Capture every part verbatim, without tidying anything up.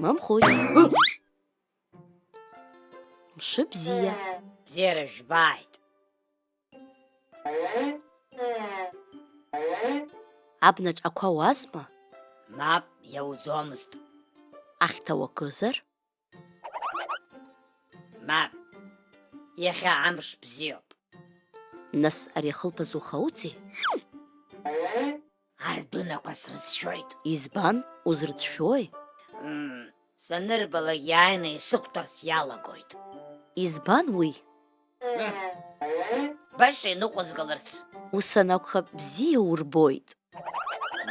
Мамхәыҷ. Мшыбзиа. Бзиара жәбааит. Абнаҿ ақәа уазма? Мап, иауӡомызт. Ахьҭа уакызар? Мап, иахьа амш бзиоуп. Нас ари ахылԥаз ухауҵеи? Ардәынақәа срыцәшәоит. Избан, узрыцәшәои? Мм, санырбалак иааины исықәтәарц иалагоит. Избан уи? Мм, баша иныҟәызгаларц. Ус анакәха, бзиа урбоит.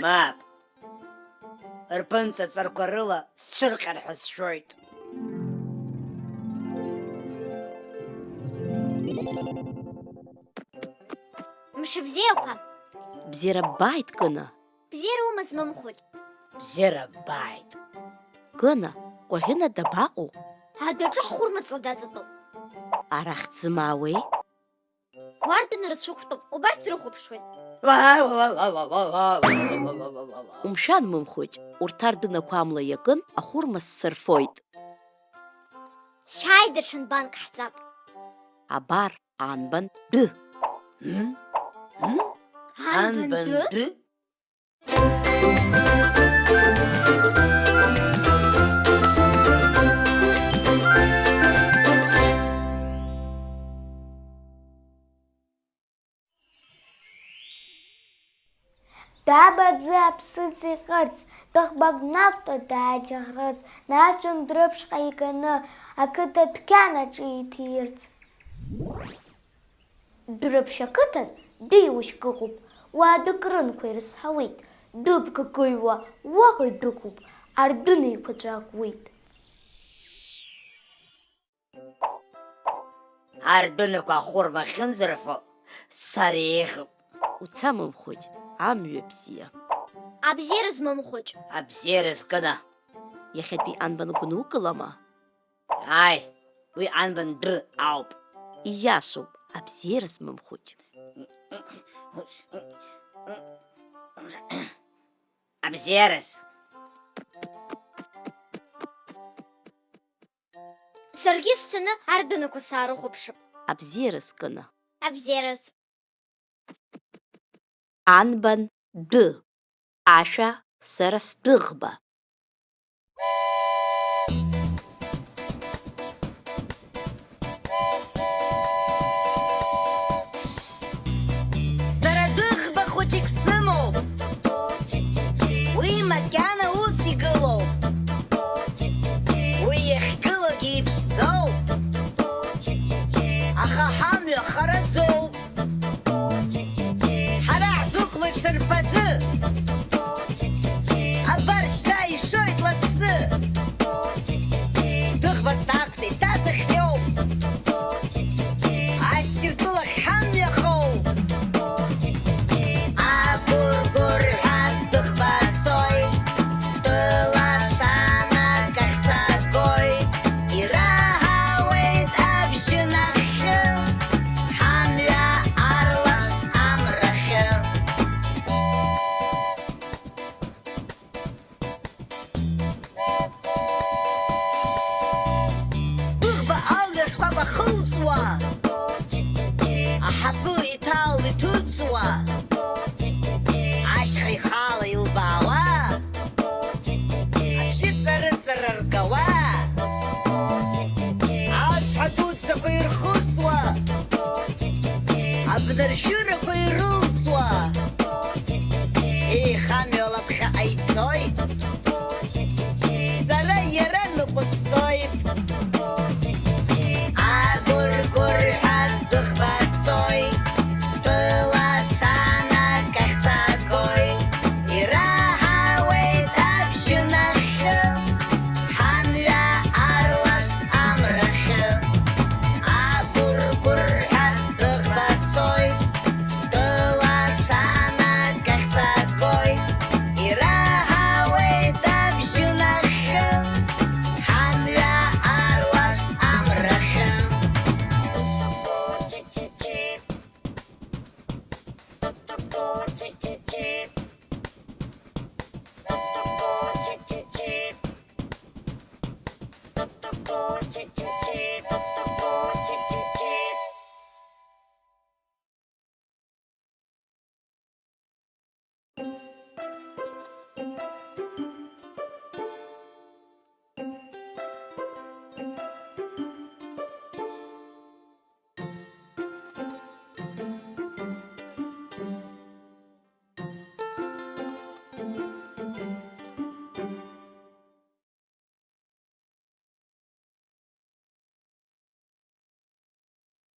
Мап. Рԥынҵа ҵарқәа рыла сцәырҟьар ҳәа сшәоит. Мшыбзиақәа! Бзиара бааит, Кына! Бзиара умаз, Мамхәыҷ! Бзиара бааит! Кына, Кәаӷьына дабаҟоу? Адәаҿы ҳхәырмаҵла даҵатәоуп. Арахь дзымаауеи? Уардәына рацәа ықәтәоуп, убарҭ дрыхәаԥшуеит. Умшәан, Мымхәыҷ, урҭ ардәынақәа амла иакын, ахәырма ссырфоит. Шәааи, даҽа нбанк ҳҵап. Абар, анбан ды. М? М? Анбан ды? Даб аӡы аԥсыӡ иҟырц, дәыӷбак днақәтәа дааџьаӷрыц, нас ҩымдрыԥшҟа иганы, ақыҭа дәқьан аҿы иҭирц. Дәрыԥшь ақыҭан дыҩуашьк ыҟоуп, уаа дәык рынқәа ирызҳауеит, дәыбга кыҩуа уаҟа идәықәуп, ардәына еиқәаҵәа акуеит. Ардәынақәа ахәырма ахьынӡарфо, сара еиӷьуп. Уца, Мымхәыҷ, амҩа бзиа. Абзиараз, Мымхәыҷ. Абзиараз, Кына. Иахьатәи анбан гәынукылама? Ааи, уи анбан ды ауп. Ииашоуп, абзиараз, Мымхәыҷ. Абзиараз. Саргьы сцаны ардәынақәа саарыхәаԥшып. Абзиараз, Кына. Абзиараз. Анбан ды. Ашәа сара сдәыӷба. Сара дәыӷба хәыҷык сымоуп. Уи макьана ус игылоуп. Уи иахьгылогьы иԥшӡоуп. Аха ҳамҩа хараӡоуп. Ҳара ҳдәықәлоит шарԥазы. Абар шьҭа ишоит лассы. Сдәыӷба сақәтәеит са сахьиоу. Ассир тәылахь ҳамҩахоу. Агәыргәырҳәа сдәыӷба цоит. Тәыла шанак ахь сагоит. Ираҳауеит абжьы нахьхьы. Ҳамҩа арлашт амрахьы. Сдәыӷба алҩа шкәакәа хылҵуа, аҳаԥы иҭал иҭыҵуа, ашьха ихала илбаауа, абжьы ҵарыҵара ргауа, ацҳа дуӡӡақәа ирхысуа, абнаршәырақәа ирылҵуа, еихамҩала ԥхьаҟа ицоит, сара иара ныҟәысҵоит. Агәыргәырҳәа сдәыӷба цоит, тәыла шанак ахь сагоит, ираҳауеит абжьы нахьхьы, ҳамҩа арлашт амрахьы. Агәыргәырҳәа сдәыӷба цоит, тәыла шанак ахь сагоит, ираҳауеит абжьы нахьхьы, ҳамҩа